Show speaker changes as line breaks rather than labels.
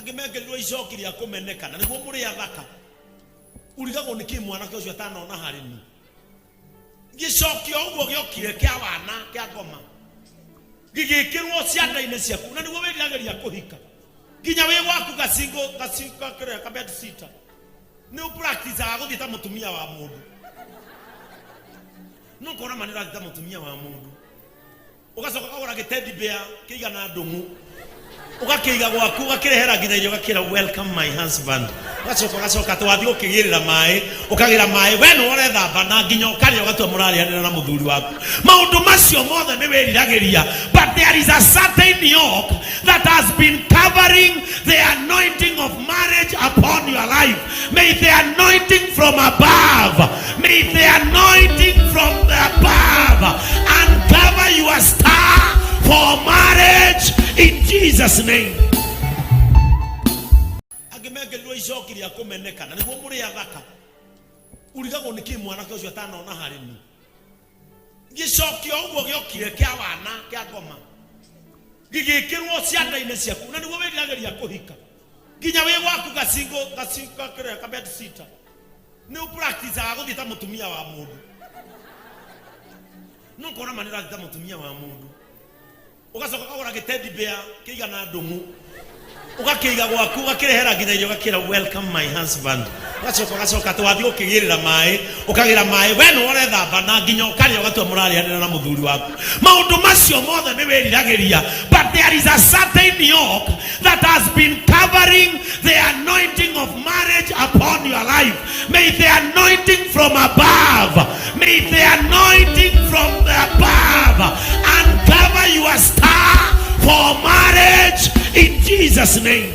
Angĩ mekĩrirwo icoki rĩa kũmeneka na nĩguo mũrĩ athaka. Urigagwo nĩ kĩ mwanake ũcio atanona harĩ ni. Gĩcokio ũguo gĩokire kĩa wana kĩa ngoma gĩgĩkĩrwo cianda-inĩ ciaku na nĩguo wĩriragĩria kũhika nginya wĩ gwaku gacingo gacingo kĩrĩa ka bed sitter nĩ ũpracticaga gũthiĩ ta mũtumia wa mũndũ. No ũkona ma nĩ ũrathiĩ ta mũtumia wa mũndũ. Ũgacoka ũkagũra gĩtendi bea kĩigana ndũng'ũ, ũgakĩiga gwaku, ũgakĩrehera nginya irio, ũgakĩra, "Welcome, my husband." Ũgacoka ũgacoka atĩ wathiĩ gũkĩgĩrĩra maĩ, ũkagĩra maĩ we nĩwe ũrethamba na nginya ũkarĩa, ũgatua mũrarĩanĩra na mũthuri waku. Maũndũ macio mothe nĩ wĩriragĩria, but there is a certain yoke that has been covering the anointing of marriage upon your life. May the anointing from above, may the anointing from the above uncover your star for marriage in Jesus' name. Angĩ mekĩrirwo icoki rĩa kũmeneka na nĩguo mũrĩ athaka. Urigagwo nĩ kĩ mwanake ũcio atanona harĩ ni. Gĩcokio ũguo gĩokire kĩa wana kĩa ngoma gĩgĩkĩrwo cianda-inĩ ciaku na nĩguo wĩriragĩria kũhika nginya wĩ gwaku gacingo gacingo kĩrĩa ka bed sitter nĩ ũpracticaga gũthiĩ ta mũtumia wa mũndũ. No ũkona ma nĩ ũrathiĩ ta mũtumia wa mũndũ. Ũgacoka ũkagũra gĩtendi bea kĩigana ndũng'ũ, ũgakĩiga gwaku, ũgakĩrehera nginya irio, ũgakĩra, "Welcome, my husband." Ũgacoka ũgacoka atĩ wathiĩ gũkĩgĩrĩra maĩ, ũkagĩra maĩ we nĩwe ũrethamba na nginya ũkarĩa, ũgatua mũrarĩanĩra na mũthuri waku. Maũndũ macio mothe nĩ wĩriragĩria, but there is a certain yoke that has been covering the anointing of marriage upon your life. May the anointing from above, may the anointing from the above uncover your star for marriage in Jesus' name.